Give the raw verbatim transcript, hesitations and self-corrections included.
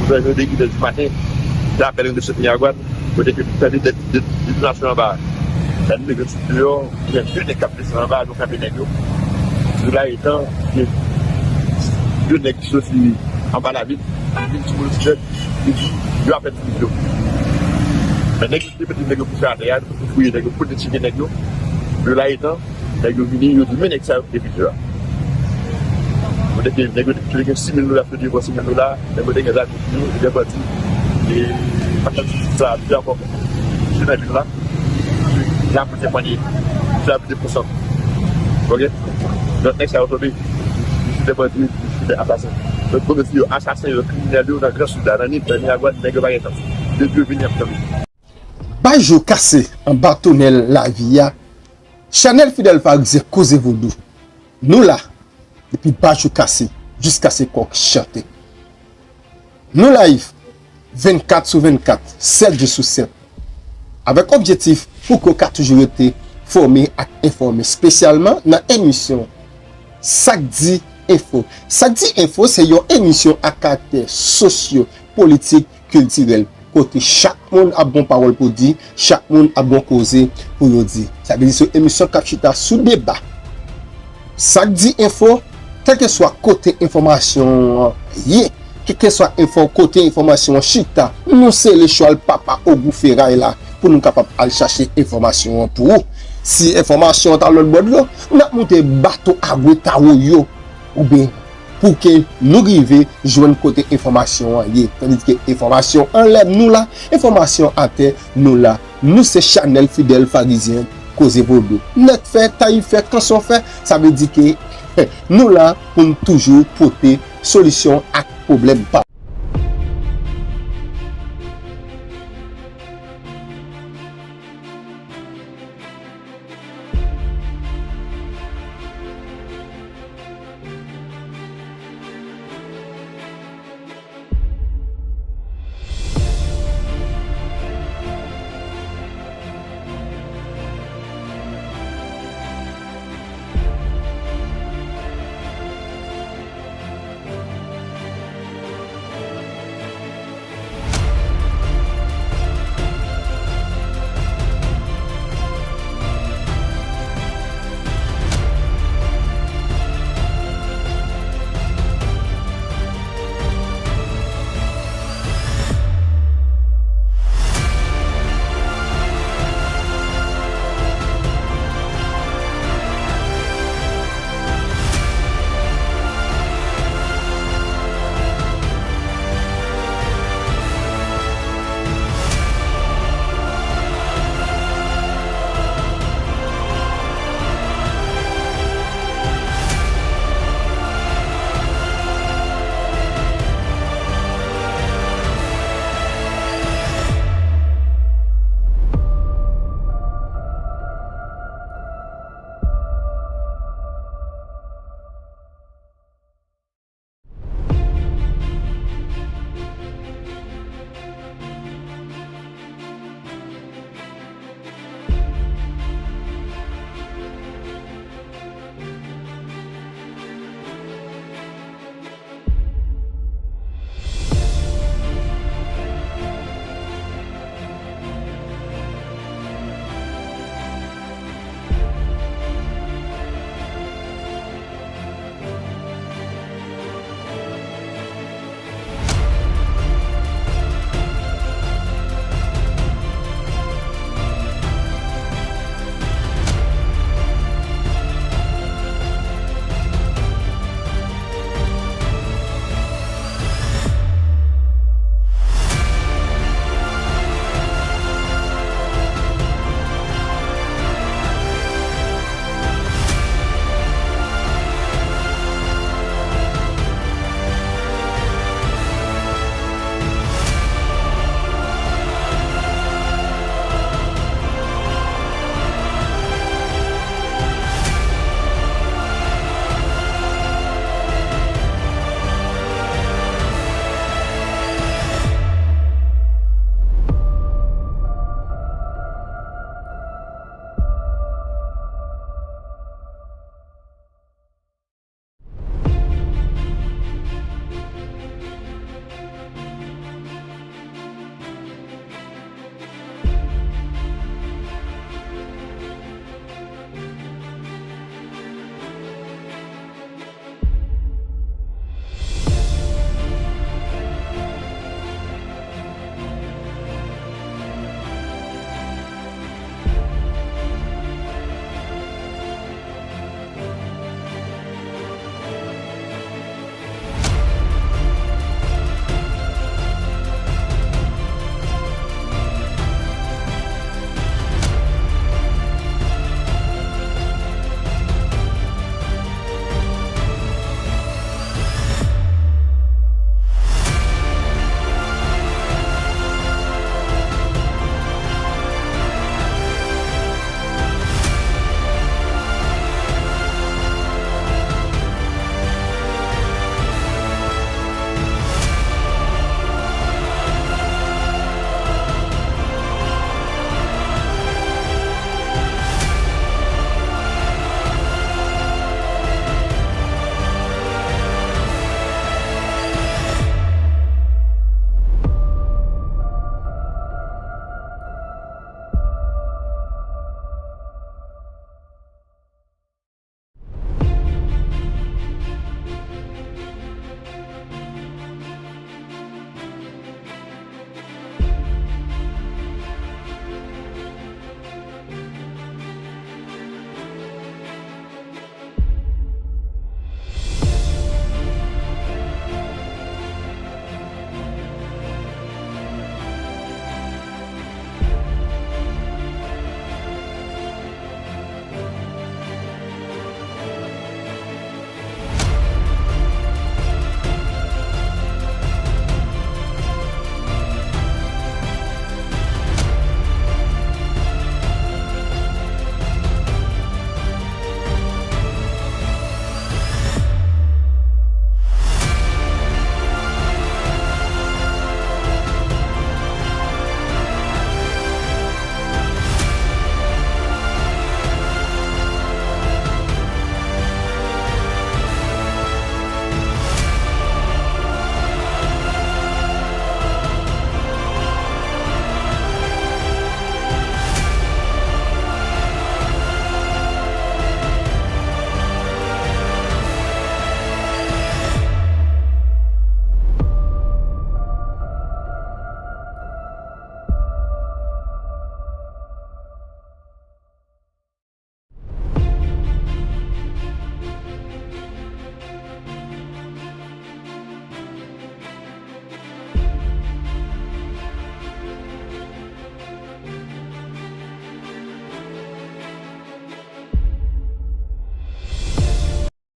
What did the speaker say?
Vè yon de edè di maten, te apèl rive sot Miragwàn, kote ke tout tande de, de, detonasyon anba a. Tande nèg yo sot deyò, gen de nèg k ap desann anba a, nou frape nèg yo. Jou la etan, gen de nèg ki soti anba lavil, ki vin sou motosiklet, ki di, yo ap fè ti yo. Men nèg yo te mete nèg yo kouche atè a, nou fouye nèg yo, pou detire nèg yo. Jou la etan, nèg yo vini, yo di, men nèg sa yo ki te piti a. Kote ke nèg yo te gen sis mil dola, sou devan sis mil dola, nèg yo te gen zam yo, yo te bandi. E, pa t ap di sa, ap di ankò. Se nan vil la, la pou te panye, la pou te pran san. Ok? Donk, nèg sa yo tonbe. Se te bandi, se te asasen. Donk, pou yo di yo asasen, yo kriminèl, yo nan Gran Sid la, nan Nip, nan Miragwàn, nèg yo pa gen chans. Depi yo vini, y ap tonbe. Bay jou kase anba tonèl lavi a. Chanèl Fidèl Farizyen Koze Vodou. Nou la, depi bay jou kase, jiskaske kòk chante. Nou live vennkat sou vennkat, sèt jou sou sèt. Avèk objektif pou ke w ka toujou rete fòme ak enfòme, espesyalman nan emisyon Sa k Di Enfo. Sa k Di Enfo se yon emisyon ak karaktè sosyo, politik, kiltirèl, kote chak moun ap gon pawòl pou di, chak moun ap gon koze pou yo di. Sa vle di se yon emisyon k ap chita sou deba. Sa k Di Enfo, kèlkeswa kote enfòmasyon an ye, kèlkeswa enfò, kote enfòmasyon an chita, nou se lechwal papa ogou feray la pou nou kapab al chache enfòmasyon an pou ou. Si enfòmasyon an ta lòt bò dlo, n ap moute bato abwe tawo yo, oubyen pou ke nou rive jwenn kote enfòmasyon an ye. Tandiske enfòmasyon anlè, nou la, enfòmasyon atè, nou la. Nou se chanèl Fidèl Farizyen Koze Vodou. Nèg fè, tayifè, kanson fè, sa vle di ke nou la pou n toujou pote solisyon ak pwoblèm pa